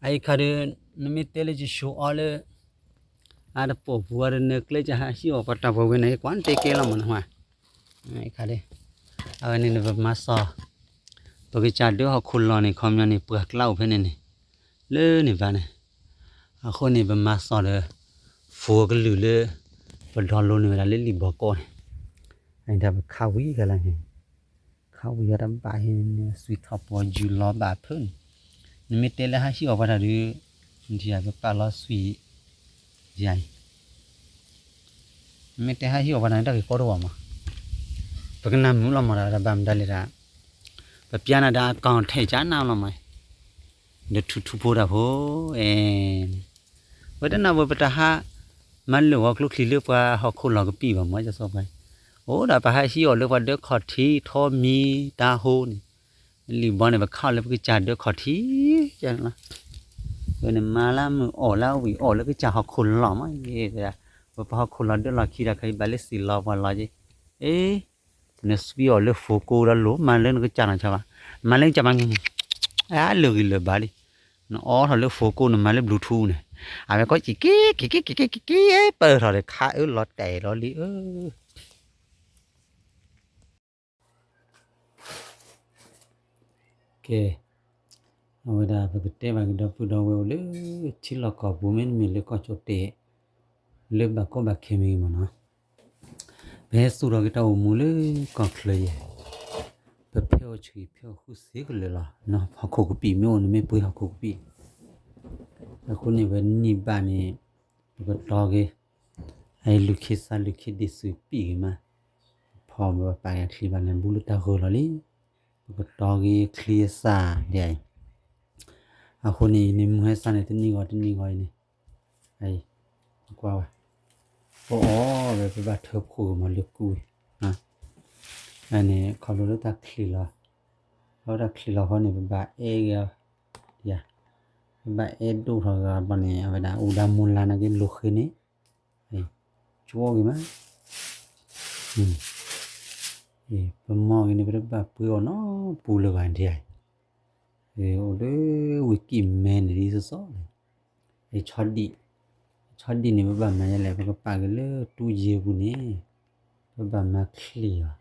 အအံၤခါဒီး နမ့ၢ်တဲလၢယ show off လၢ အတပိာ်ပူၤအီၤဒီး နကျဲကဟးဟံၣ်အီၣ်ပှၤတၢ်ပှၤဝဲန့ၣ် ကွၢ်တဲကဲလီၤမးနဟါ, အံၤခါဒီး အဝဲန့ၣ်န့ၣ် ပမၤစီၣ် ပကစၢ်ဒၢဟီၣ်ခိၣ်လီၢ်န့ၣ် ခီပညီန့ၣ် ပှၤကျါအိၣ်ဖဲန့ၣ်န့ၣ် လၢန့ၣ်ဘၣ်န့ၣ်, အဃိန့ၣ် ပမၤစီၣ်ဒီး ဖိကလုာ်လၢ ပဒီလိန့ၢ်ဝဲဒၣ်လၢလံာ်ဘီကီၢ်န့ၣ်, အန့ၣ်ဒၣ်ပခးဝံၤဂၤလၢန့ၣ် ခးဝံၤအီၤတဘၣ်ဟံန့ၣ် စွံထီၣ်ပှီၤယုၢ်လီၤဘၣ်ဖၢန့ၣ်, နမ့ၢ်တဲလၢဟးဟံၣ်အီၣ်ပှၤတၢ်ဒီး ယၤပပာ်လီၤစွံ ယၤအံၤ, နမ့ၢ်တဲဟးဟံၣ်အီၣ်ပှၤတၢ်န့ၣ် တၢ်ဂ့ၢ်ကီတအိၣ်ဘၣ်မး, ပကနၢ်မုာ်လီၤမး တၢ်ဘၣ်မတၤလဲၣ်ဒၣ်, ပပျါနၤဒၣ်အကီၢ်ထဲကနၣ်လီၤမး ဒီးထူထူဖိတၢ်ဖိ အဲ ဝဲတနၢ်ဝဲပတဟး မၤလၢာ်ဂီၤကျိချံလၢပှၤဟီၣ်ခိၣ်လီၢ်ကပံာ်ဘၣ်မး ကစီပှၤ, အိၣ်ဒီးပဟးဟံၣ်အီၣ်လၢပှၤဒၢခီၣ်ထံးထီမံၤတၢ်ဟိန့ၣ်, လံာ်ဘီန့ၣ် ပခးအီၤလၢပကစၢ်ဒၢခီၣ်ထံး, ဝဲန့ၣ်မၤလၢမုာ်အီၣ်လၢဝံၤအီၣ်လၢကစၢ်ဟီၣ်ခိၣ်လီၢ်မး, ဝဲပဟီၣ်ခိၣ်လီၢ်ဒၢလီၢ်ခံဒီး ခါအံၤဘၣ်လၢစံၣ်လီၤပှၤလီၤက့, အ့ နစွံအီၣ်လၢဖိကိဒီးလိၤ မၤလၢနကစၢ်နီၤဆါဘၣ်, မၤလၢနကစၢ်မး, အလၢာ်ဂံၢ်လၢာ်ဘါလံ, နအိးထီၣ်လၢဖိကိ နမၤလၢ Bluetooth န့ၣ်, အဝဲကီက့ၤက့ၤက့ၤက့ၤက့ၤက့ၤက့ၤ ပၢၢ်ထီၣ်ဒီးခးအၢလီၤတဲာ်လီၤလံဧၢ ကဲ, အဝဲဒၣ်ပကတဲဘၣ်ကဒီပုၢ်ဒီဝဲၢ်အိၣ်လၢ ထံလီၢ်ကီၢ်ပူၤ မ့တမ့ၢ်လၢကီၢ်ကၠီၣ်တဲာ် လၢဘၣ်ကီဘၣ်ခဲမ့ၢ်ဂ့ၤမးနီၤ, ပဟဲသူၣ်ထီၣ်က့ၤတၢ်အိၣ်မူလၢကီၢ်ချၢယဲၢ်, ပဖဲအီၣ်ဆှံဖဲအီၣ်ဃုစ့ကလၢာ်လီၤ, ဟီၣ်ခိၣ်ကပံာ်မ့ၢ်အိၣ်န့ၣ်မ့ၢ်ပှ့ၤဟီၣ်ခိၣ်ကပံာ်, အဃိန့ၣ် ပနံၣ်ဘၣ်န့ၣ် ပကတီၤက့ၤ အအံၤလွံၢ်ခ့စးလွံၢ်ခ့ဒ့ၣ်စူၤပံာ်ဂ့ၤမး, ဖီမ့ၢ်ပပာ်က့ၤချံဘၣ်န့ၣ် ဘူးလၢတၢ်ဂၢၢ်လီၤလံ, ပကတီၤက့ၤချံအစၢ်ဒ်အံၤ, အဃိန့ၣ် အံၤန့ၣ် မုၢ်ဟဲစးန့ၣ် တနံၣ်ဂီၤတနံၣ်ဂီၤအံၤန့ၣ်, အံၤ, ကွၢ်ဝဲ, ပအီၣ်ဝဲပဘၣ်ထၢဖှိၣ်ဂ့ၤမးလၢကူအံၤ, အန့ၣ် ခီဖျိလၢတၢ်ချံးလီၤ, ခီဖျိတၢ်ချံးလီၤဃီန့ၣ် ပဘၣ်အဲၣ်ဂ့ၤ, ပဘၣ်အဲၣ်ဒိၣ်ထီၣ်ဂ့ၤဘၣ်န့ၣ် အဝဲဒၣ်အိၣ်ဒၣ်မူလါနာ်က့လိၤဃ့န့ၣ် ကၠီဂ့ၤမး, ပမီၢ်ဂ့ၤန့ၣ် ပတဘၣ်ပှ့ၤအီၤနီတပူၤလၢၤဘၣ်ဒ်အံၤ, အိၣ်လၢဝံၤကံၢ်မဲန့ၣ်ဒ်သိးသိး, ဆီဒံၣ်, ဆီဒံၣ်န့ၣ် ပဘၣ်မၤယဲလဲၣ် ပကပာ်က့ၤလၢတူၢ်ယ့ၢ်ပူၤန့ၣ်, ပဘၣ်မၤချံးအီၤ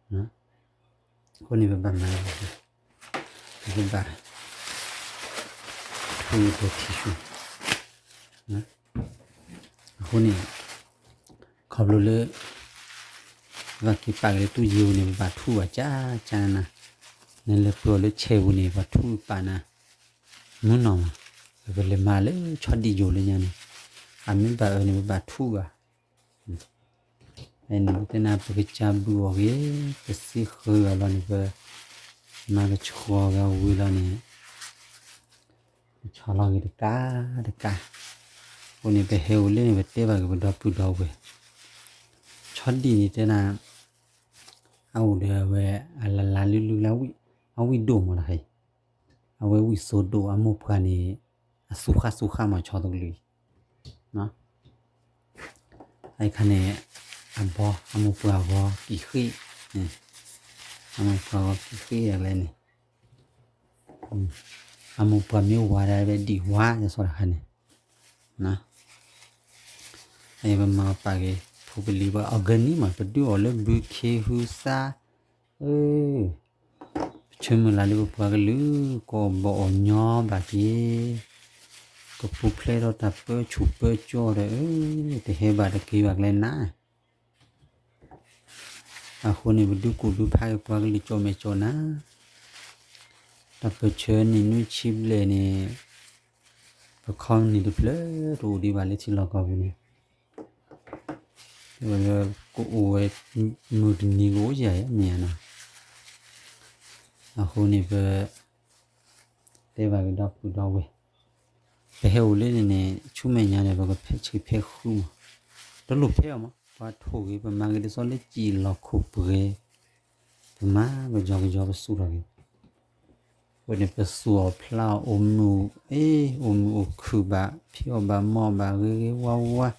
အဃိန့ၣ် ပဘၣ်မၤ, ပဘၣ် ထူဒီးထံၣ်ဆူၣ်, အဃိန့ၣ် ခီဖျိလၢ ပဘၣ်က့ၤပာ်က့ၤလၢတူၢ်ယ့ၢ်ပူၤန့ၣ် ပဘၣ်ထူၣ်ဘၣ်ကၠၢ်ကၠၢ်နၤ, နလဲၤပှ့ၤအီၤလၢဆဲးပူၤန့ၣ် ပှၤထူၣ်ပာ်နၤ မုၢ်နီၢ်မး, ပကလဲၤမၤလၢဆီဒံၣ်ယိာ်လၢညါန့ၣ်, အမ့ၢ်ဘၣ်အၢန့ၣ် ပဘၣ်ထူၣ်ဘၣ် န့ၣ် ပတဲနၤ ပကစၢ်ဘုၣ်အီၤဂ့ၤ, ပစ့ဃၢၤအီၤလီၤန့ၣ် ပမၤကဆှီဂၤဝံၤလီၤန့ၣ်, ကဆီလီၤဂ့ၤတကးတကး, အဃိန့ၣ် ပဟဲအိၣ်လၢန့ၣ် ပတဲဘၣ်က့ၤပဒီပုၢ်ဒီဝဲၢ်, ဆီဒံၣ်န့ၣ်တဲနၤ, အအိၣ်ဒီးအဝဲ အလလးလုၢ်လုၢ်လၢဝံၣ်, အဝံၣ်ဒိၣ်မးတခါအံၤ, အဝဲဝံၣ်စိဒိၣ် အမိၢ်ပှၢ်န့ၣ် အသူၣ်ဃၣ်သူၣ်ဃၣ်မးဆီတကလုာ်အံၤ အခါန့ၣ် အဘီ အမိၢ်ပှၢ်အဘီကံၢ်ဃ့ၣ်, အမိၢ်ပှၢ်အဘီကံၢ်ဃ့ၣ်အလဲၣ်န့ၣ်, အမိၢ်ပှၢ်မ့ၢ်ဝါဒၣ်ဝဲဒံးဝါ ယဆီတခါန့ၣ်, ပမၤပာ်က့ၤ ဖိပလံၤပှၤ organic မး ပဒုးအီၤလၢဘုခ့ဟုသၣ်, ပဆၢမုၢ်လၢ်လၢပပှၤကလုာ် ကီၢ်ဘီအီၣ်ညီဘၣ်က့ၤ, ကပူၤဖျဲးထီၣ်တၢ်ပၢဆူၣ်ပၢစိးဒီး တဟဲဘၣ်တက့ၤဘၣ်ကျဲနၤ အဃိန့ၣ် ပဒုးကူၣ်ဒုးဖးက့ၤပှၤကလုာ်ကၠီၣ်မဲာ်ကၠီၣ်နၤ, တၢ်ပၢဆှၢနံၣ်နွံဆံဘျဲၣ်န့ၣ် ပခီနံၣ်တဖျၢၣ်တအိၣ်ဒံးဘၣ်လၢထံလီၢ်ကီၢ်ပူၤန့ၣ်, ဝဲလၢကအိၣ်ဝဲ မုၢ်တနံၤကအိၣ်ယၤမ့ၢ်ဧါနီၤ, အဃိန့ၣ် ပ တဲဘၣ်ကဒီပုၢ်ဒီဝဲၢ်, ပဟဲအိၣ်လၢန့ၣ်န့ၣ် ဆူမဲာ်ညါန့ၣ် ပကဖဲးဆံးဖဲးဃုမး, တလိၣ်ဖဲးအီၤမး ပှၤထိၣ်ဂ့ၤ ပမၤဂ့ၤတစီလၢစံာ်လီၤခိၣ်ပှဲၤ, ပမၤကယီကယီပသူၣ်ထီၣ်ဂ့ၤ, အဃိန့ၣ် ပသူၣ်အီၤဖျါအီၤ အိၣ်မုာ်အ့ အိၣ်မုာ်အိၣ်ခုၣ်ဘၣ် ဖံးအီၣ်ဘၣ်မၤအီၣ်ဘၣ်ဂ့ၤဂ့ၤဝါဝါ,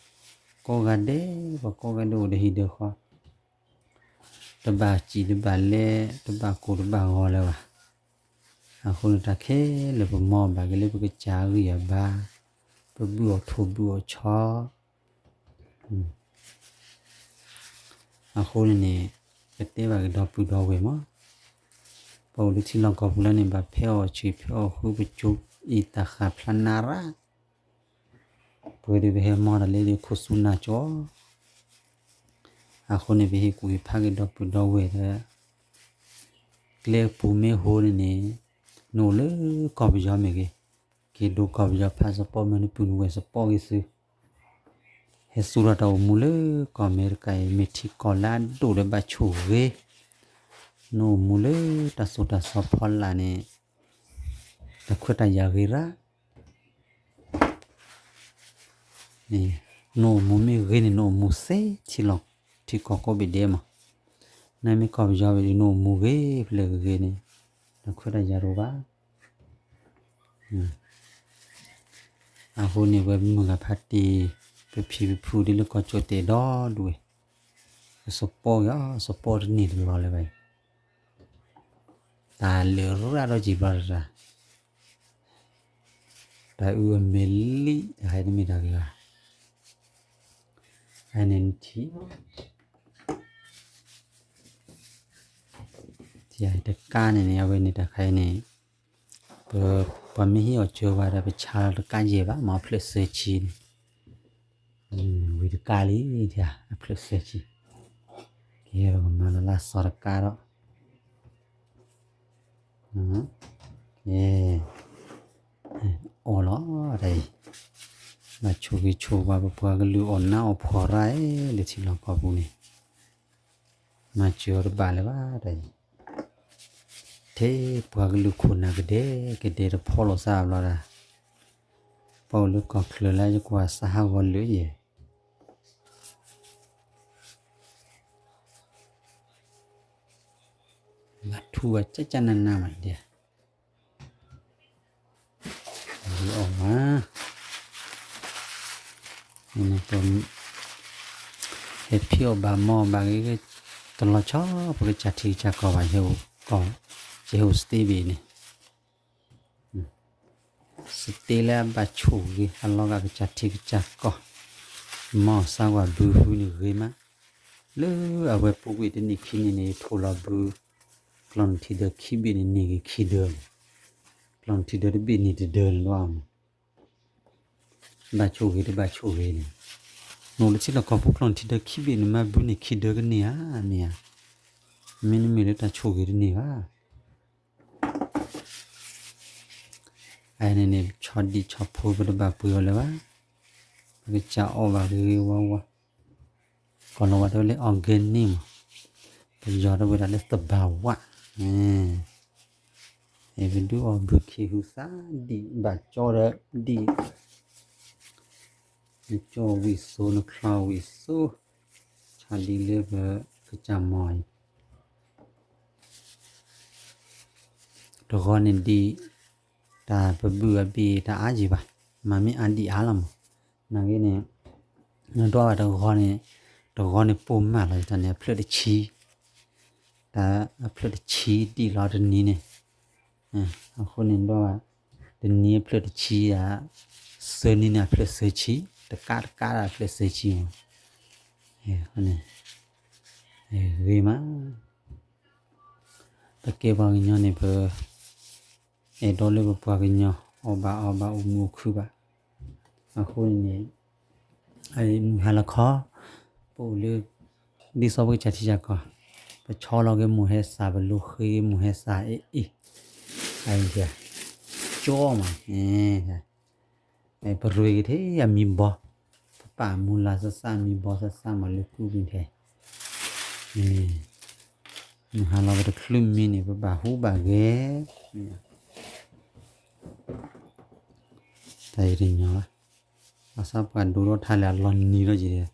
ကိးဂၤဒဲး ပှၤကိးဂၤဒဲးအိၣ်ဒီးဟံၣ်ဒီးဃီ တဘၣ်စံၣ်တဘၣ်လဲ တဘၣ်ကိၢ်တဘၣ်ဂီၤလၢၤဘၣ်. အဃိန့ၣ်တၢ်ခဲလၢာ်ပမီၢ်ဘၣ်က့ၤလၢပကစၢ်အဂံၢ်အဘါ, ပဘုၣ်အီၣ်ထိၣ်ဘုၣ်အီၣ်ဆီ, အဃိန့ၣ်န့ၣ် ပတဲဘၣ်က့ၤဒီပုၢ်ဒီဝဲၢ်မး, ပအိၣ်လၢထံလီၢ်ကီၢ်ပူၤလၢန့ၣ် ဘၣ်ဖဲအီၣ်ဆံးဖဲအီၣ်ဃု ပစိၤအံၤတၢ်ဃၣ်ဖျါနးရၣ်, ပှဲၤဒီးပဟဲမီၢ်တၢ်လၢဒုးခိၣ်ဆူနၢ်ကၠီ, အဃိန့ၣ် ပဟ့ၣ်ကူၣ်ဟ့ၣ်ဖးက့ၤဒီပုၢ်ဒီဝဲၢ်ဒီး ကျဲပူၤမ့ၢ်ဟိန့ၣ်န့ၣ် နအိၣ်လၢကီၢ်ပယီၤမ့ၢ်ဂ့ၤ, က့ၤဒိကီၢ်ပယီၤ passport မ့ၢ်နပုၢ်နဝဲၢ် support ဂ့ၤသု, ဟဲဆူၣ်ထီၣ်တၢ်အိၣ်မူလၢကီၢ်အမဲရကၤအံၤ မ့ၢ်ထံကီၢ်လၢအဒိၣ်ဒီးဘၣ်ဆိၣ်ဂ့ၤ, နအိၣ်မူလၢတၢ်သိၣ်တၢ်သီဖီလာ်န့ၣ် တၢ်ခွဲးတၢ်ယာ်ဂ့ၤရၣ် နအိၣ်မူမ့ၢ်ဂ့ၤန့ၣ် နအိၣ်မူစ့ထံလီၢ်ထံကီၢ်ကိးဘ့ၣ်ဒဲးမး, နမ့ၢ်ကီၢ်ပယီၤဘၣ်ဒီး နအိၣ်မူဂ့ၤဖျဲၣ်ဂ့ၤန့ၣ် တၢ်ခွဲးတၢ်ယာ်တအိၣ်ဘၣ်. အဃိန့ၣ် ပမုၢ်ဂၤဖါတံၢ် ပဖံပဖုဒ်လၢကီၢ်ကၠိၣ်တဲာ်ဒီဒူၣ်ဝဲ, ပစပီၢ်ဂ့ၤအီၤ စပီၢ်တန့ၢ်တလီၤလၢၤဘၣ်အံၤ, တၢ်လၢာ်ရၣ်ဒီးကံၤဘျီတၢ် တၢ်အုၣ်အမဲာ်လံ တၢ်ဟဲတမ့ၢ်တၢ်ဂ့ၤဘၣ်. အန့ၣ်ထံၣ် တကါန့ၣ်န့ၣ် အဝဲန့ၣ်တၢ်ခါအံၤန့ၣ် ပ ပှၤမ့ၢ်ဟ့ၣ်အီၤစၢၤဝဲဒီး ပဆါလီၤတကါယဲၢ်ဘၣ် မ့ၢ်အဖျၢၣ်စၢဆံန့ၣ် ဝံၤတကါလံ အဖျၢၣ်စၢဆံ ကဲ ပကမၤလီၤလၢစီၤတကါဒီး အီၣ်လီၤတၢ်အံၤ, ဘၣ်ဆိၣ်ဂ့ၤဆိၣ်ဝါ ပပှၤကလုာ်အီၣ်နါအီၣ်ဖှီၣ်ရၣ် လၢထံလီၢ်ကီၢ်ပူၤန့ၣ်, မၤစၢၤအီၤတဘၣ်လၢၤဘၣ်တၢ်အံၤ, ထဲပှၤကလုာ်ခိၣ်နၢ်ကဒဲကဒဲတဖီလိာ်သးဘျီဒၣ်, ပအိၣ်လၢကီၢ်ချၢလၢယကွၢ်စးဟးဂီၤလၢယဲၢ် ဘၣ်ထူဘၣ်ကၠၢ်ကၠၢ်နးနးမးဒဲး, အီၣ်မး, ဟဲဖံးအီၣ်ဘၣ်မီၢ်ဘၣ်ဂ့ၤ, တလီၤဆီ ပကစၢ်ထံကစၢ်ကီၢ်ဘၣ်, ကဟဲအိၣ်စတ့ဘ့ၣ်န့ၣ်, စတ့လၢအဘၣ်ဆိၣ်ဂ့ၤ အလီၤဂာ်ကစၢ်ထံကစၢ်ကီၢ်, မီၢ်စါကွၢ်ဘုဖုန့ၣ်ဂ့ၤမး, လၢအဝဲပူၤကွံာ်တနံၣ်ခံနံၣ်န့ၣ် ယထိၣ်လီၤဘု ကျီၢ်နုၢ်ထံဒၢခံဘ့ၣ်န့ၣ် န့ၢ်ဂ့ၤခံဒၢ, ကျီၢ်နုၢ်ထံဒၢတဘ့ၣ်န့ၢ်တဒၢန့ၣ်လီၤ. ဘၣ်ဆိၣ်ဂ့ၤတဘၣ်ဆိၣ်ဂ့ၤန့ၣ်, နအိၣ်လၢထံလီၢ်ကီၢ်ပူၤ ကျီၢ်နုၢ်ထံဒၢခံဘ့ၣ်န့ၣ် မ့ၢ်ဘုန့ၢ်ခံဒၢကန့ၢ်ဧါ, မ့ၢ်ဧါ, မ့တမ့ၢ်လၢတၢ်ဆိၣ်ဂ့ၤတန့ၢ်ဘၣ်. အန့ၣ်န့ၣ် ဆီဒံၣ်ဆီဖိပတဘၣ်ပှ့ၤအီၤလၢၤဘၣ်, ပကစၢ်အီၣ်ဘၣ်ဂ့ၤဂ့ၤဝါဝါ, ကီၢ်လီၤဝါတဲဝဲလၢ organic မး, ပယီၤတဲဝဲဒၣ်လၢသဘာဝ, ပဒုးအီၣ်ဘုခ့ဟုသးဒံး ဘၣ်ကၠီဒီးဒံး, နကၠီဝံၣ်စိ နချီဝံၣ်စိ, ဆီဒံၣ်လၢပကစၢ်မီၢ်အံၤ တဂီၤန့ၣ်ဒံး, တၢ်ပဘုၣ်အဘ့ၣ်တၢ်အါယံၤဘၣ်, မ့မ့ၢ်အါဒံးအါလီၤမး, နာ်က့န့ၣ်, နဒွးဘၣ်တဂီၤန့ၣ်, တဂီၤန့ၣ်ပိာ်မၢ်လီၤတၢ်န့ၣ် အဖျၢၣ်တဆံ, တၢ်အဖျၢၣ်တဆံဒံးလီၤတနံၤန့ၣ်, အဃိန့ၣ်ဒွးဘၣ်, တနံၤအဖျၢၣ်တဆံဧါ, သၢနံၤန့ၣ်အဖျၢၣ်သၢဆံ, တကးတကးဒၣ်အဖျၢၣ်သၢဆံမး, အဃိန့ၣ်, ဂ့ၤမး ပကဲပှၤကညီန့ၣ် ပ အဲၣ်ဒိးလၢပပှၤကညီ အီၣ်ဘၣ်အီဘၣ် အိၣ်မုာ်အိၣ်ခုၣ်ဘၣ်. အဃိန့ၣ်န့ၣ် မုၢ်ဟါလီၤခီ ပအိၣ်လၢ ဒ်သိးပကစၢ်ထံကစၢ်ကီၢ် ပဆီလီၤက့ၤမိၢ်ဟဲစး ပလိဃ့က့ၤမိၢ်ဟဲစး အ့ၣ်အ့ၣ် အံၤ ကၠီမး ပရ့က့ၤထဲအမံဘီ, ပပာ်မူလၢ်သးသးမံဘီသးသးမးလၢကူပူၤထဲ, မုၢ်ဟါလီၤပတချုးမံန့ၣ် ပဘၣ်ဟူဘၣ်ဂဲၤ, တၢ်အံၤတညီဘၣ်, အသးပှၢ်ဒိၣ်ထီၣ်ထါလၢအလီၤနံၤလီၤက့ၤ,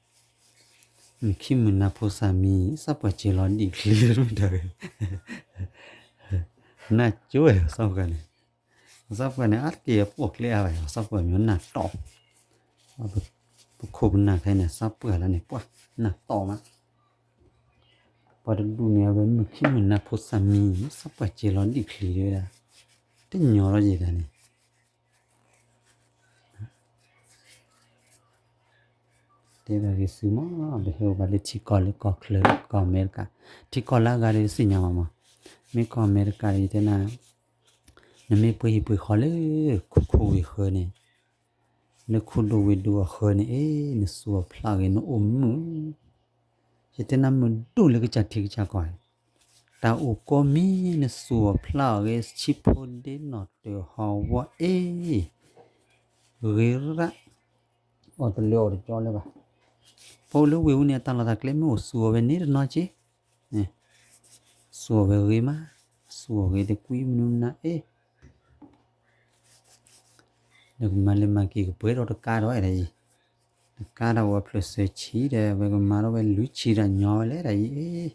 မုၢ်ခံမုၢ်နၤဖိသၣ်မံ, သးပှၢ်စဲၤလီၤဒံၣ်ချံတမ့ၢ်တၢ်ဂ့ၤ, နၢ်ကၠိဝဲအသးပှၢ်န့ၣ် အသးပှၢ်န့ၣ် အါတက့ၢ်အပိာ်ကျဲအါဘၣ်, အသးပှၢ်မ့ၢ်နၢ်တီၢ်, ပခိၣ်ပနၢ်ခဲအံၤန့ၣ် သးပှၢ်လၢန့ၣ် ပှၢ်နၢ်တီၢ်မး, ပှၤတဒူၣ်န့ၣ် အဝဲမုၢ်ခံမုၢ်နၤဖိသၣ်မံ, သးပှၢ်စဲၤလီၤဒံၣ်ချံတဲဝဲဒၣ်, တညီထီၣ်ယဲဒၣ်န့ၣ် တဲဘၣ်ဂ့ၤဆူမး ပဟဲအိၣ်ဘၣ်လၢထံကီၢ်လၢကီၢ်ချၢ ကီၢ်အမဲရကၤ, ထံကီၢ်လၢအဂၤဒီးတသ့ၣ်ညါဘၣ်မး, မ့ၢ်ကီၢ်အမဲရကၤဒီး ယတဲနၤ, နမ့ၢ်ပှ့ၤဟံၣ်ပှ့ၤဃီလၢ ခိခိဝ့ၢ်ဃၢၤန့ၣ်, လၢခိဒိၣ်ဝ့ၢ်ဒိၣ်အဃၢၤန့ၣ် အ့ နစူၤအီၤဖျါဂ့ၤ နအိၣ်မုာ်, ယတဲနၤမုာ်ဒိၣ်လၢကစၢ်ထံကစၢ်ကီၢ်, တၢ်အိၣ်ကိးမံၤ နစူၤအီၤဖျါအီၤဂ့ၤ ဆံးဖိဒ့နီၣ်တၢၢ်ဟီဝီအ့ ဂ့ၤရၣ်, အီၣ်တလၢအီၣ်တကၠီလၢၤဘၣ်. ပအိၣ်လၢဝ့ၢ်အူန့ၣ် အတၢ်လီၢ်တၢ်ကျဲမ့ၢ်အိၣ်စူၤအီၤဝဲန့ၣ်တနီၤက့, စူၤအီၤဝဲဂ့ၤမး, စူၤအီၤဂ့ၤတကွံမနုၤမနၤအ့, ဒီးကမၤလၢမၤက့ၤကပှဲၤဒီးတကါဒီးအဲၣ်ဒၣ်အံၤ, တကါဒီးအိၣ်အဖျၢၣ်စၢၤဆံဒီး အဝဲကမၤထီၣ်ဝဲလွံၢ်ဆံဒီးညီဝဲလဲၣ်ဒၣ်အံၤအ့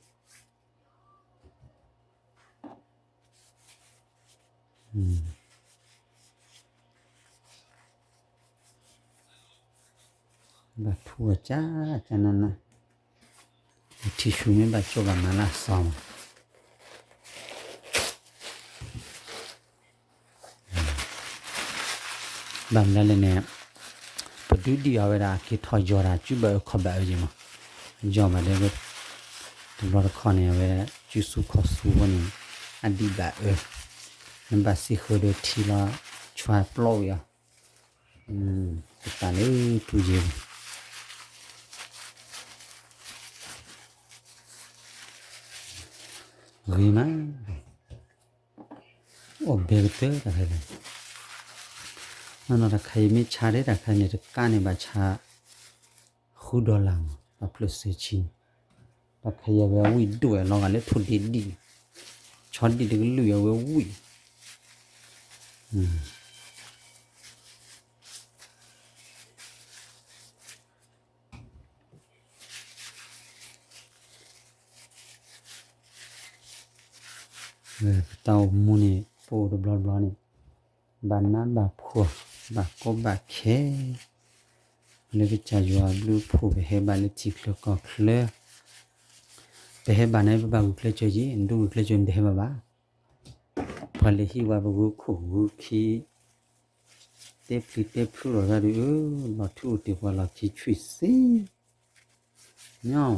ဘၣ်ထူအကၢ်ကၢ်နးနး, ထံၡူမ့ၢ်ဘၣ်ကၠိဘၣ်မၤလၢအစီမး, ဘၣ်မနုၤလဲၣ်န့ၣ်, ပဒုးဒံၣ်အီၤဝဲဒၣ် က့ၤထီၣ်ယီၤတၢ် စုဘၣ်အၢခီၣ်ဘၣ်အၢယဲမး, ယီၤဘၣ်ဒီး တဘျီတခီၣ်န့ၣ် အဝဲ စုဆူခီၣ်ဆူအဃိန့ၣ် အဒံၣ်ဘၣ်အၢ, နဘၣ်စံးဃုာ်ဒီးထံလီၤ ဆွဲပျီဝံၤအီၤ, ကပာ်လၢထူယဲၢ် ဂ့ၤမး, အိၣ်ဘဲကတၢၢ်တၢ်ခဲလၢာ်, နီၢ်နီၢ်တၢ်ခါအံၤမ့ၢ်ဆါဒၣ်တၢ်ခါန့ၣ် တကါန့ၣ်ဘၣ်ဆါ ဃု dollar မး တၢ်ဖျၢၣ်စၢၤဆံ, တၢ်ခါအံၤအဝဲဝံၣ်ဒိၣ်ဝဲလီၤဂာ်လၢထိၣ်ဒ့ဒံၣ်, ဆီဒံၣ်တကလုာ်အဝဲဝံၣ်, ပတၢ်အိၣ်မူန့ၣ် ပအိၣ်တဘျီတဘျီန့ၣ် ဘၣ်နးဘၣ်ဖှီၣ် ဘၣ်ကီဘၣ်ခဲ လၢကစၢ်ယွၤအဘျုးအဖှိၣ် ပဟဲဘၣ်လၢထံချၢကီၢ်ချၢ, ပဟဲဘၣ်န့ၣ် ပဘၣ်ဂုာ်ကျဲးစၢးက့ၤ, နဒိဂုာ်ကျဲးစၢးန့ၣ် တဟဲဘၣ်ဘၣ်. ပှၤလဲၤဟံးဝဲပဂုာ်ခိၣ်ဂုာ်ခံ, တဲပျံၤတဲဖုးလီၤတၢ်ဒုးဧၢ, လီၤထူအိၣ်တ့ၢ်ပှၤလီၢ်ခံဆွံၣ်စ့ ညီဘၣ်,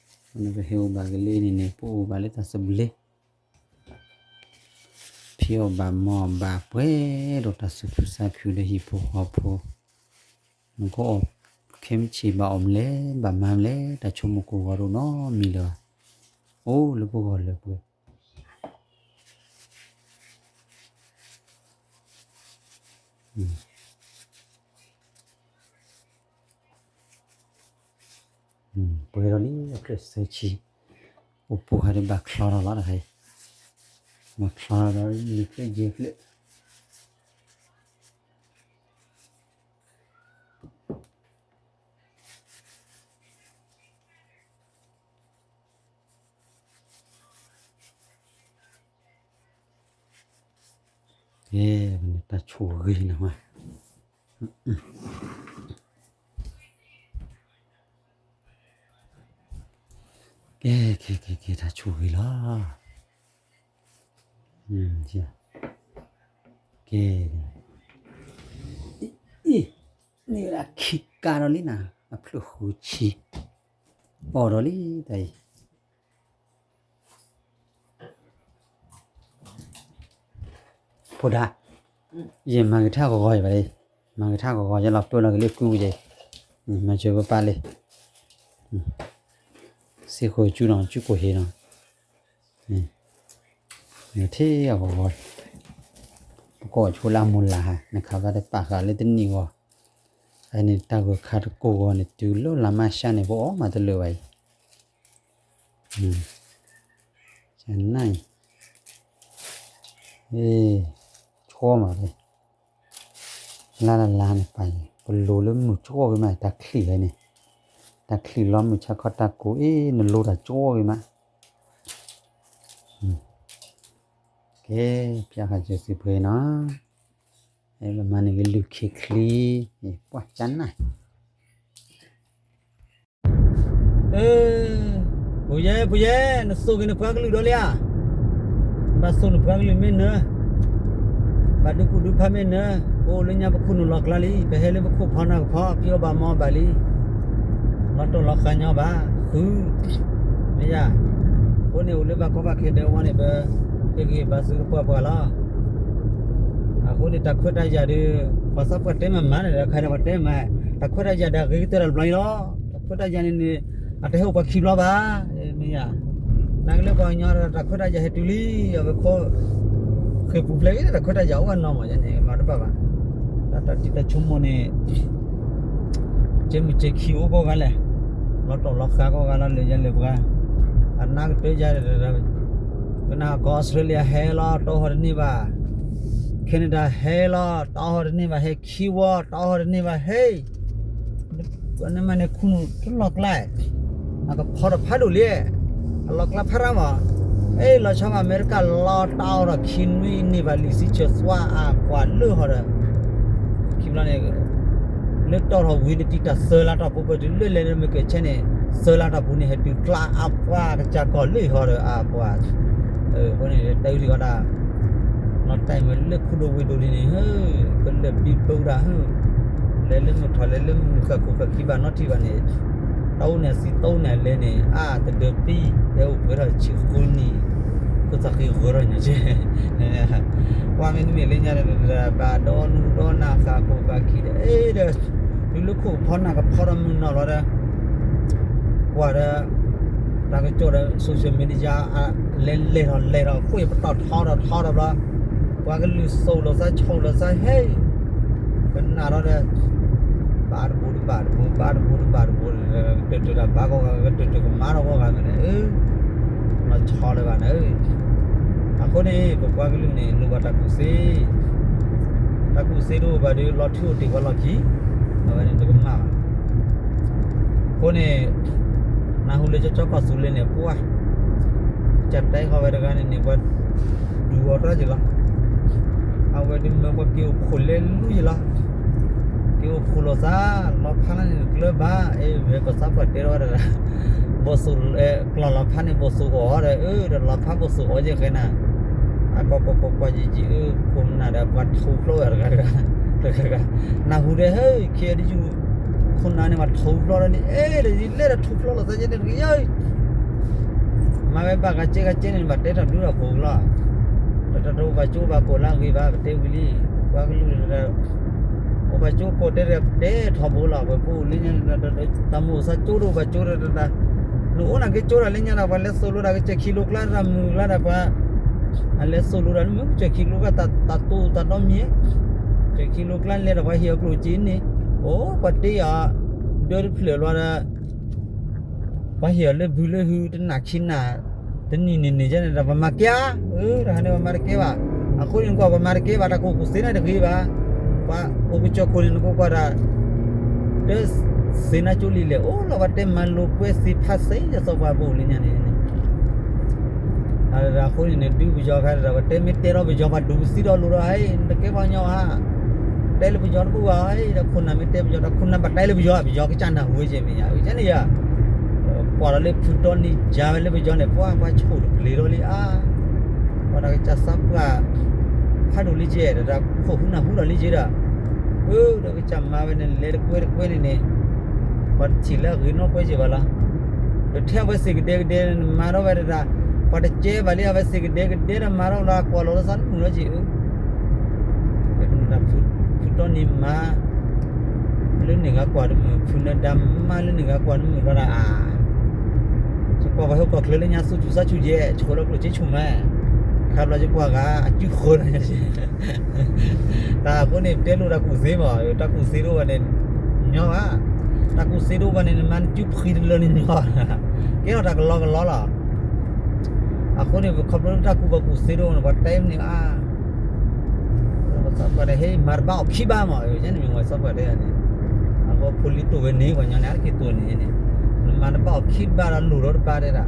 အဃိန့ၣ် ပဟဲအိၣ်ဘၣ်ကလၢန့ၣ်န့ၣ် ပအိၣ်ဘၣ်လၢတၢ်သဘျ့, ဖံးအီၣ်ဘၣ်မၤအီၣ်ဘၣ်ပှဲၤဒီးတၢ်သူၣ်ဖှံသးဖှံလၢဟံၣ်ဖိဃီဖိ, နကအီၣ်ခဲမုၢ်ဆ့ၣ်ဘၣ်အီၣ်မလဲၣ် ဘၣ်မၤမလဲၣ် တၢ်ဆိကမိၣ်ကိးဂီၤဒိၣ်နီတမံၤလၢၤဘၣ်, အိၣ်လၢပဂီၢ်လၢပှဲၤ ပှဲၤဒီးလံ အဖျၢၣ်စၢၤဆံ, အိၣ်ပူၤဟးဒီးဘၣ်ချီထီၣ်လီၤတခါအံၤ, ဘၣ်ချီထီၣ်ဒီးမ့ၢ်ဖျၢၣ်ယဲၢ်ဖျၢၣ် ကဲ, တၢ်ဆိၣ်ဂ့ၤန့ၣ်, ကဲ, ကဲ, ကဲ, ကဲ, တၢ်ဆိၣ်ဂ့ၤလီၤ. ကဲ, အံၤ, န့ၣ်ဝဲဒၣ်ခံကါဒီးလံနၤ, အဖျၢၣ်ဃုဆံ, အီၣ်ဒီးလံတၢ်အံၤ ဖိဒါ, ယမၤကထါဂီၤဂီၤယဘၣ်လံ, မၤကထါဂီၤဂီၤယလီၤပၢလီၤက့ၤလၢကုကယဲၢ်, မၤစၢၤပပၢ်လံ, စ့ၢ်ကီးကၠူနီၤ ကၠူကိၢ်ဟ့ၣ်နီၤ, နထံၣ်အဂီၤဂီၤ, ပကိးဆိလၢအမိၢ်လၢ်ဟါ နခးဘၣ်တပာ်ဃာ်လၢတနံၣ်ဂီၤ, အန့ၣ်တၢ်ဂိၢ်ခါတကိးဂီၤန့ၣ် တုၤလၢလါမၢ်ၡးန့ၣ် ပအီၣ်မးတလၢာ်ဘၣ်အံၤ န, အ့, ဆိမး, လါလါလါန့ၣ်ပာ်အံၤ ပလိၤလၢမုၢ်ကီၢ်ဂ့ၤမး တၢ်ချံၣ်ဝဲန့ၣ်, တၢ်ချံၣ်လီၤမုၢ်ဆါခီတၢ်ကိးအ့ၣ် နလိၤတၢ်ကီၢ်ဂ့ၤမး, ကဲ, ပျၢ်ဃာ်စၢၤစံးပှဲၤနီၤ, အဲ ပမၤန့ၢ်ကလုၢ်ခံချံ, ပှၢ်ကနၣ် ပူၤယဲ ပူၤယဲ, နစိာ်က့ၤနပှၤကလုာ်ဒီးလံဧါ, ဘၣ်စိာ်နပှၤကလုာ်မ့ၢ်နၢၤ, ဒုးကူၣ်ဒုးဖးမ့ၢ်နၢၤ, ပအိၣ်လၢညါပခိၣ်နူာ်လီၤကျါလံ, ပဟဲလၢပခိၣ်ဖီနၢ်ကဖီ ဖံးအီၣ်ဘၣ်မၤအီၣ်ဘၣ်လံ, လီၤတိၢ်လီၤဃာ်ညီဘၣ်, ဃု, မ့ၢ်ယၤ, အဃိန့ၣ်အိၣ်လၢဘၣ်ကီဘၣ်ခဲဒဲးဝဲန့ၣ် ပဟ့ၣ်ဂံၢ်ဘါစူးကပှၢ်ပှၢ်လီၤ. အဃိန့ၣ် တၢ်ခွဲးတၢ်ယာ်ဒီး ပှၤသးပှၢ်တဲမၤမၤန့ၣ်ဒီး ခါဒီးပှၤတဲမၤ, တၢ်ခွဲးတၢ်ယာ်ဒီးအဂ့ၤကတၢၢ်တဘျီအံၤလီၤ. တၢ်ခွဲးတၢ်ယာ်န့ၣ်န့ၣ် အတဟဲအိၣ်ပှၤခံဘျီဘၣ်, မ့ၢ်ယၤ, နာ်က့လၢပှၤကညီဒီး တၢ်ခွဲးတၢ်ယာ်ဟဲတုၤလံ, အဝဲခီ ဃ့ၢ်ပူၤဖျဲးဂ့ၤ တၢ်ခွဲးတၢ်ယာ်အိၣ်အနီၢ်မး ယဲန့ၣ် မၤတဘၣ်ဘၣ်. တၢ်တၢ်တံၢ်တၢ်ဆိကမိၣ်န့ၣ် ကဲမုၢ်ကဲခံအိၣ်ကိးဂၤလဲၣ်, လီၤတိၢ်လီၤဃာ်ကိးဂၤလီၤ လၢယၤလၢပှၤ, အနၢ်ကတၢၢ်ယၤဒီး ကနၣ်ကီၢ်အီစထြ့လယါဟဲလီၤ တအိၣ်ဟီတန့ၢ်ဘၣ်, Canada ဟဲလီၤ တအိၣ်ဟီတန့ၢ်ဘၣ်, ဟဲခံဝီ တအိၣ်ဟီတန့ၢ်ဘၣ်, ဟဲ နမ့ၢ်န့ၣ်ခူၣ်နူာ်တလီၢ်ကျါ, အကဖီထီၣ်ဖးဒိၣ်လံ, အလီၢ်ကျါဖးရၣ်မး, အ့ၣ် လီၤဆီဘၣ်အမဲရကၤလီၤ တၢ်အီၣ်ဒီးခံနွံန့ၢ်ဘၣ်လံာ်စံးဆၢသွါအပှၤလၢဟီဒီး, ခံဘျီန့ၣ် လၢတီၢ်ထီၣ်ဝံၤန့ၣ် တံာ်တာ်သၢလါတီၢ်ပူၤ ပတုၤလၢလဲၤလၢမ့ၢ်ကဲဆဲန့ၣ် သၢလါတီၢ်ပူၤန့ၣ် ဟဲတုၤကျါအပှၤကစၢ်ကီၢ်လၢဟီဒီးအပှၤ, အဃိန့ၣ် တၢ်အုၣ်ထံၣ်ဃီဒၣ် လီၤတဲာ်မ့ၢ်လၢခူဒိၣ်ဝ့ၢ်ဒိၣ်ဒ်န့ၣ် ကလၢာ်ဘံဘူဒၣ်, လဲၤလၢမုၢ်ထီၣ် လဲၤလၢမုၢ်ဃၢ်ခိၣ်ဃၢ်ခံဘၣ်နီတထံၣ်ဘၣ်န့ၣ်, တၢ်အိၣ်န့ၣ်အသံးတအိၣ်န့ၣ်အလဲၤန့ၣ် အါတဒၢပံ ဟဲအိၣ်ပှဲၤထီၣ်ဆံဃုနံၣ်, ခိၣ်သးဃံဂၢၤထီၣ်ညီကဲ, ကွၢ်မ့တမ့ၢ်လၢညါဒီး ဘၣ်ဒီနူဒီနၢ်ဃၣ်ခိၣ်ဃၢ်ခံဒီး အ့ဒီး တုၤလၢခိၣ်ဖီနၢ်ကဖီထီၣ်မုၢ်နီၢ်လီၤဒီး ကွၢ်ဒီး တၢ်ကစီၣ်ဒီး social media လဲၤလဲၤထီၣ်လဲၤထီၣ် ဃိပတီၢ်ထီထီၣ်ထီထီၣ်ဘျီ, ပှၤကလုာ်စိာ်လိာ်သးဆိၣ်လိာ်သးဟဲ, ကနၣ်ထီၣ်ဒီး ဘၣ်တဘိတဘၣ်တဘိ ဘၣ်တဘိတဘၣ်တဘိ, ကတၢၢ်တၢၢ်တၢ်ဘၣ်ကိးဂၤ ကတၢၢ်တၢၢ်ကမါထီၣ်ကိးဂၤန့ၣ်, လီၤဆီလၢၤဘၣ်န့ၣ်, အဃိန့ၣ် ပပှၤကလုာ်န့ၣ် လိၣ်ဘၣ်တၢ်ကူၣ်သ့ တၢ်ကူၣ်သ့တအိၣ်ဘၣ်ဒီး လီၤထုးအိၣ်တ့ၢ်ပှၤလီၢ်ခံ, အဝဲန့ၣ်တကမၣ်ဘၣ်. အဃိန့ၣ် နၢ်ဟူလၢကၠီကၠီကီၢ်သူလ့ၤန့ၣ် ပှၢ် ကတဲဃီဝဲတဂၤန့ၣ်န့ၣ် ပှၤဒုးအီၤတၢ်ယလီၤ, အဝဲဒုးမၢပှၤက့ၤအိၣ်ဖှိၣ်လဲၤလူယလီၤ, က့ၤအိၣ်ဖှိၣ်လိာ်သး, လီၤဖးလၢန့ၣ်တကျၢၤဘၣ်, အဝဲပသးပှၢ်တဲထီၣ်ဝဲဒၣ် ဘိၣ်သိၣ်, ကျီၢ်လီၤဖးန့ၣ် ဘိၣ်သိၣ်အီၤဒီး အၢ ဒီးလီၤဖးဘိၣ်သိၣ်အီၤယဲၢ်ဃဲနၤ, အကွၢ်ကွၢ်ကွၢ်ကွၢ်ယံာ်ယံာ် အၢ ဖိမနၤဒီး ပှၤထူးဖျိးဝဲတဂၤဂၤ, တဂၤဂၤ, နၢ်ဟူဒီး ဟဲ ခ့ယုၢ် ခိၣ်နၢ်န့ၣ် ပှၤထူးဖျိးလီၤန့ၣ် အဲ ဒီးယလဲၤဒီးထူးဖျိးလိာ်သးယဲၢ်န့ၣ်တဂ့ၤယၤ, မၤဝဲဘၣ်ဂၤကဲဂၤကဲန့ၣ် ဘၣ်တဲထီၣ်ဒုးထီၣ်ကိးလီၤ, တၢ်တအိၣ်ဘၣ်ကၠိဘၣ်ကိးလၢအဂ့ၤဘၣ် ပတဲဝံၤလံ, ပှၤကလုာ် အိၣ်ဘၣ်ကၠိကိးတဲဒီး ပတဲထီၣ်ဘိလီၤ, ပှၤပအိၣ်လၢညါ တၢ်မုၢ်အိၣ်သးကၠိတအိၣ်ဘၣ်ကၠိဒီး နအိၣ်နာ်က့ကၠိတၢ်လၢညါဒီး ပှၤလဲၤသိၣ်လိတၢ်ကစၢၢ်ခံလိကျါတၢ်မုၢ်ကျါဒီးပှၤ, အလဲၤသိၣ်လိတၢ်လၢမုၢ်ကစၢၢ်ခံလိကျါ တၢ်တိၢ်တၢ်ဒီမံၤ, ကစၢၢ်ခံလိကျါလဲၤဒီးပှၤဟ့ၣ်အီၤကျိၣ်စ့န့ၣ်, အိၣ် ပှၤတ့အီၤ ဒၢတဖျၢၣ်လီၤဒီး ပှၤဟ့ၣ်အီၤလၢဘုလၢဟု တနၢ်ခံနၢ် တနံၤန့ၣ်န့ၣ်န့ၣ်ဒီး ပှၤမၤကဲဧါ, အၢ တၢ်ဟးန့ၣ်ပှၤမၤတကဲဘၣ်, အဃိန့ၣ်နကွၢ်ပှၤမၤတကဲဘၣ် တၢ်ကူၣ်ကူၣ်သ့န့ၣ်တဂ့ၤဘၣ်, ပှၤအိၣ်ကစၢၢ်ခိၣ်န့ၣ် နကကွၢ်တၢ် တၢ်သ့နါကၠိလံလဲၣ် အိၣ်လီၤ ပှၤတဲမၤလိာ်ကွဲသ့ဖးသ့ ယသီပှၤပအိၣ်လၢညါန့ၣ်န့ၣ်, အဃိန့ၣ်န့ၣ် ဒုးပယီၤခါဒီး ပှၤတဲမ့ၢ်တဲထီၣ်ပယီၤ ပှၤဒိးပသံဒီးလိၤဒီး ဟဲ နတကဲပှၤကညီဧါ, တဲလၢပယီၤတဘူၣ်ဘၣ် ဒီးခိၣ်နၢ်မ့ၢ်တဲပယီၤ ဒီးခိၣ်နၢ်ဘၣ်တဲလၢပယီၤ ပယီၤကစၢ်နၢ်ဟူဝဲကဲမ့ၢ်ယါ ကဲန့ၣ်ယါ, ကွၢ်လီၤလၢဖုတီနံၤယါဝဲလၢပယီၤန့ၣ် ပှၤပှၤဆိၣ်တပျ့ၤထီၣ်လံဧါ, ပှၤတၢ်ကစၢ်သးပှၢ် ဖးဒိၣ်လံကဲ ဒီးတၢ်ခိၣ်ဟူနၢ်ဟူဒီးလံကဲဒီး, အၢ ဒီးကစၢ်မၤဝဲန့ၣ် လဲၤတကွဲတကွဲန့ၣ်န့ၣ်, ပှၤတထံၣ်လၢအဂ့ၤနီၢ်ကွဲကဲဘၣ်လီၤ, ဒီးထဲအဝဲသ့ၣ်ကဒဲကဒဲ နမၤထီၣ်ဝဲဒၣ်, ပှၤတကဲဘၣ်လံ အဝဲသ့ၣ်ကဒဲကဒဲဒီးမၤထီၣ်လီၤ ကွၢ်လီၤလၢသးတမုာ်လီၤကဲဧၢ ဖုတီနံၤမါ လၢန့ၣ်ဂၤကွၢ်တမုာ် ဖုနဒါမါလၢန့ၣ်ဂၤကွၢ်တမုာ်လီၤဒၣ်ဧါ, ယကွၢ်ပှၤဟဲကွၢ်ချၢလၢညါသူၣ်ဆူၣ်သးဆူၣ်ယဲၢ် ဆှိးလၢကျိၣ်စ့ဆူၣ်မဲ, ခါဘျီယကွၢ်ဂၤ အစုဃၢၤလီၤညါကဲ တၢ်အဃိန့ၣ် တဲလိာ်တၢ်ကူၣ်သ့မး တၢ်ကူၣ်သ့တအိၣ်ဘၣ်န့ၣ် ညီဘၣ်, တၢ်ကူၣ်သ့တအိၣ်ဘၣ်န့ၣ် နမၤနစုဖှံတလၢန့ၣ်ညီ, ကဲထီၣ်တၢ်ကလီကလီလီၤ, အဃိန့ၣ် ပခီဖျိလၢတၢ်ကူၣ်ဘၣ်ကူၣ်သ့တအိၣ်န့ၣ် ပှၤတဲမ့ၢ်အါ ပှၤသးပှၢ်တဲ ဟဲ မၤတဘၣ်အီၤခံဘၣ်မး ယဲန့ၣ်မ့ၢ်ပှၤသးပှၢ်တဲန့ၣ်, အဃိဖိလံၤတိၢ်ဝဲန့ၣ် ပှၤညီန့ၣ် အါတက့ၢ်တိၢ်န့ၣ်န့ၣ်, နမၤတဘၣ်အီၤခံဘၣ်ဒီးလိၣ်ဒီးတဘၣ်တဲဒၣ်,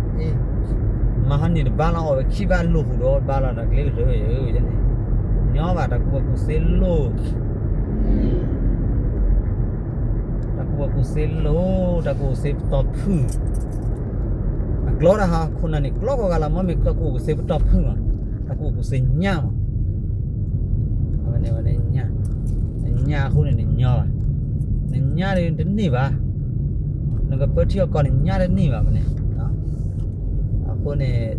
မၤဟီန့ၣ်တဘၣ်လီၤ အီၣ်ဝဲခံဘၣ်လိၣ်ဟူးဒီးတဘၣ်လီၤ တၢ်ကျဲကတၢၢ်ယဲန့ၣ်, ညီဘၣ်တၢ်ကူၣ်ဘၣ်ကူၣ်သ့လိၣ် တၢ်ကူၣ်ဘၣ်ကူၣ်သ့လိၣ် တၢ်ကူၣ်ဘၣ်ကူၣ်သ့ပတီၢ်ဖုၣ်, အကျီတၢ်ဟးခိၣ်နၢ်န့ၣ် ကျီကိးဂၤလီၤ မ့မ့ၢ်တၢ်ကူၣ်ဘၣ်ကူၣ်သ့ပတီၢ်ဖုၣ်မး, တၢ်ကူၣ်ဘၣ်ကူၣ်သ့ညါမး, အဝဲ န့ၣ်ဝဲန့ၣ်ညၣ်, နညၣ်အဃိန့ၣ်နညီဘၣ်, နညၣ်ဒီးတန့ၢ်ဘၣ်, နကပၢထံအီၣ်ကီၢ်နညၣ်တန့ၢ်ဘၣ်ဖဲန့ၣ်, အဃိန့ၣ်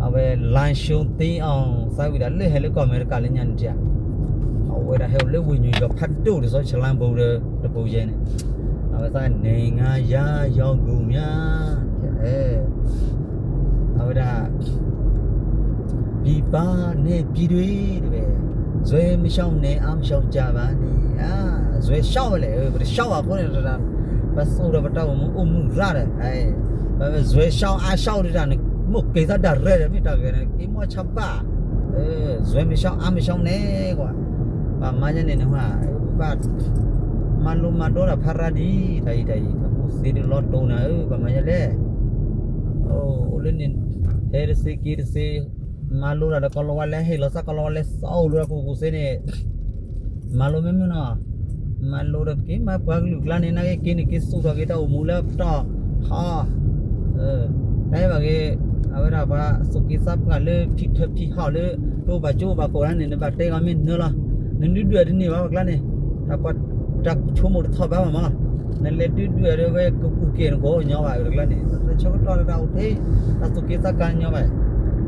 အဝဲ လါၡိသ့အီၤ သးဝံၣ်ဒၣ်လၢဟဲလၢကီၢ်အမဲရကၤလၢညါန့ၣ်တဧါ, အဝဲဒၣ်ဟဲအိၣ်လၢဝ့ၢ်ညိၣ်ယီၤဖးဒိၣ်ဒ်သိးဆလါဘိဒီးတဘိယဲန့ၣ်, အဝဲသးန့ၣ်ငါယါယီၤဂုာ်မၠါ အဝဲဒၣ် ပံပာ်န့ၢ်ပံဒွံတဝဲ, စွဲမရှောက်နဲ့ အားမရှောက်ကြပါနဲ့, စွဲရှောက်ဝဲလဲၣ်, ပတရှောက်ဘၣ်အဃိန့ၣ်တဒၣ်, ပသိၣ်ဒီးပတၢ်အိၣ်မူအိၣ်မုၢ်ရၣ်ဒီး, ပစွဲရှောက်အားရှောက်ဒ်တၢ်န့ၣ်, မိၢ်က့ၤသးဒၣ်ရဲၣ်ဒီးမ့ၢ်တၢ်ဂ့ၤန့ၣ် က့ၤမီၢ်ဆါဘၣ်, စွဲမရှောက်အားမရှောက်နဲ့ကွၢ်, ပမၤယဲန့ၣ်နဟါ, ပဘၣ် မၤလိမၤဒိတၢ်ဖးရၤဒ် တၢ်အံၤတၢ်အံၤ တၢ်ကူၣ်သ့ဒ်လီၤတိၢ်နၤဧၢ ပမၤယဲလဲၣ်, အိၣ်လၢန့ၣ် ဟဲတသ့က့ၤတသ့, မၤလိတၢ်ဒီးကီၤလၤဝါလဲၣ် ဟ့ၣ်လီၤသးကီၤလၤဝါလဲၣ် သီအိၣ်လၢတၢ်ကူၣ်ကူၣ်သ့န့ၣ်, မၤလိမ့ၢ်မုၢ်နီၤ, မၤလိဒီးက့ၤမၤပှၤကလုာ်ကျါန့ၣ် နာ်က့ၤက့ၤန့ၣ် က့ၤသူၣ်ထီၣ်က့ၤတၢ်အိၣ်မူလၢပတီၢ်, ဟီ, တၢ်ဘၣ်က့ၤ, အဝဲဒၣ်ပှၤသူၣ်က့ၤသးပှၢ်လၢဖံထၢဖံဟီၣ်လၢ တအိၣ်ဘၣ်ကၠိအိၣ်ဘၣ်ကိးတၢ်န့ၣ် နဘၣ်တဲဂီၤမ့ၢ်နၢလီၤ, နဒုဒွဲၣ်တန့ၢ်ဘၣ်ပှၤကျါန့ၣ်, တၢ်ပှၤ တၢ်ဆိကမိၣ်တထီၣ်ဘၣ်ဘၣ်မး, နလဲၤဒုဒွဲၣ်ဒီးဝဲကကူၣ်က့ၤနကိးညီဘၣ် တကျါန့ၣ် တၢ်ဆၢကတီၢ်ဒီးတၢ်အိၣ်ဖဲ တၢ်သူၣ်က့ၤသးကါညီဘၣ်,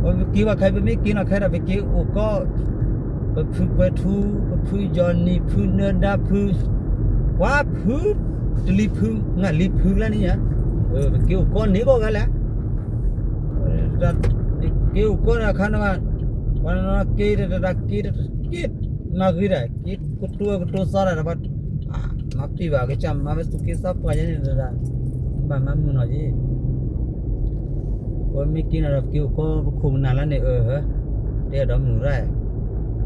ပက့ၤဘၣ်ခဲ ပမ့ၢ်က့ၤနီၤခဲဒီး ပက့ၤအိၣ်ကီၢ် ပဖုပှဲၤထူ, ပဖုယီၤနံၤ, ဖုနၢဒါ, ဖု, ပှၤဖု, တလံၤဖု, ငါလံၤဖုကျါန့ၣ်ဧါ, ပက့ၤအိၣ်ကီၢ်န့ၣ်ကိးဂၤလဲၣ်, က့ၤအိၣ်ကီၢ်န့ၣ်အခါန့ၣ်, ပှၤက့ၤတတၢ်က့ၤတက့ၤ, မၤဂ့ၤဒၣ် က့ၤကတိၤကတိၤသီဒၣ်ဒီးပှၤ, မၤပ့ၢ်ဘၣ်ကစၢ်မၤဝဲသူၣ်က့ၤသးပှၢ်ယဲန့ၣ်ဒီး, ဘၣ်မၤမုာ်နီၤယ့ၣ် ပမ့ၢ်က့ၤနီၤဒီး ပက့ၤအိၣ်ကီၢ်ပခိၣ်ပနၢ်လၢန့ၣ် အၢ, တဲဒီးမုာ်ရၣ်,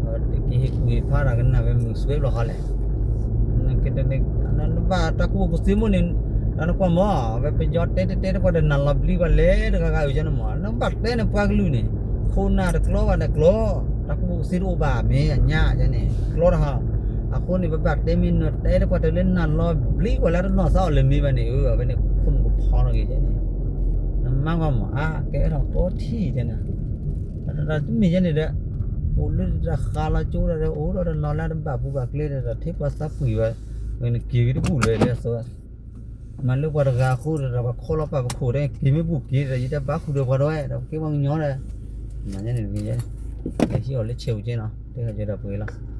တက့ၤဟ့ၣ်ကူၣ်ဟ့ၣ်ဖးတၢ်ကနၣ်ဝဲမုာ်စွဲဘျီဃီလဲၣ်, နဘၣ်တၢ်ကူၣ်ဘၣ်ကူၣ်သ့မိၢ်န့ၣ်, တၢ်နကွၢ်မး ဝဲပယီၤတဲတဲတဲတပှၤတနၢ်လီၤဘျံးပှၤလဲၤတဂၤဂၤအုၣ်ကန့ၣ်မး နဘၣ်တဲနပှၤကလုာ်န့ၣ်, ခိၣ်နၢ်တကျီဘၣ်နကျီ, တၢ်ကူၣ်ဘၣ်ကူၣ်သ့တအိၣ်ဘၣ်မ့ၢ်အညါကန့ၣ် ကျီတဟါ, အဃိန့ၣ် ပဘၣ်တဲမ့ၢ်နတဲတပှၤတလၢနၢ်လီၤဘျံးပှၤလၢတနီၢ်သးအီၤလၢမ့ၢ်ဘၣ်န့ၣ် အဝဲန့ၣ်ခိၣ်နူာ်ကဖီထီၣ်က့ၤယဲန့ၣ်, နမါကွၢ်မး အါ ကဲထီၣ်ကီထံၣ်တဲနၤ, တၢ်တမ့ၢ်ယဲန့ၣ်ဒီး, အိၣ်လၢတၢ်ဃးလီၤကၠိဒီး အိၣ်ဒီးတနီၤလၢတဘၣ်ပူၤဘၣ်ကျဲဒီး ထံပှၤသးပှံၤဝဲ, နက့ၤဂ့ၤတဘူၣ်လၢၤလၢအသိး, မၤလၢပှၤတဂၤအဃိဒီး ပှၤခီလီၤပာ်ပခိၣ်ဒီး က့ၤမ့ၢ်ဘူၣ်က့ၤဒီး ယတဘၣ်ဃုာ်ဒီးပှၤဒီးဝဲ ဒီးပက့ၤပှၤကညီဒီး, မၤညါန့ၣ်တဂ့ၤယဲ, ဟံၣ်အီၤလၢဆဲးပူၤက့နီၤ တဲဟဲကဒီးပှဲၤလီၤ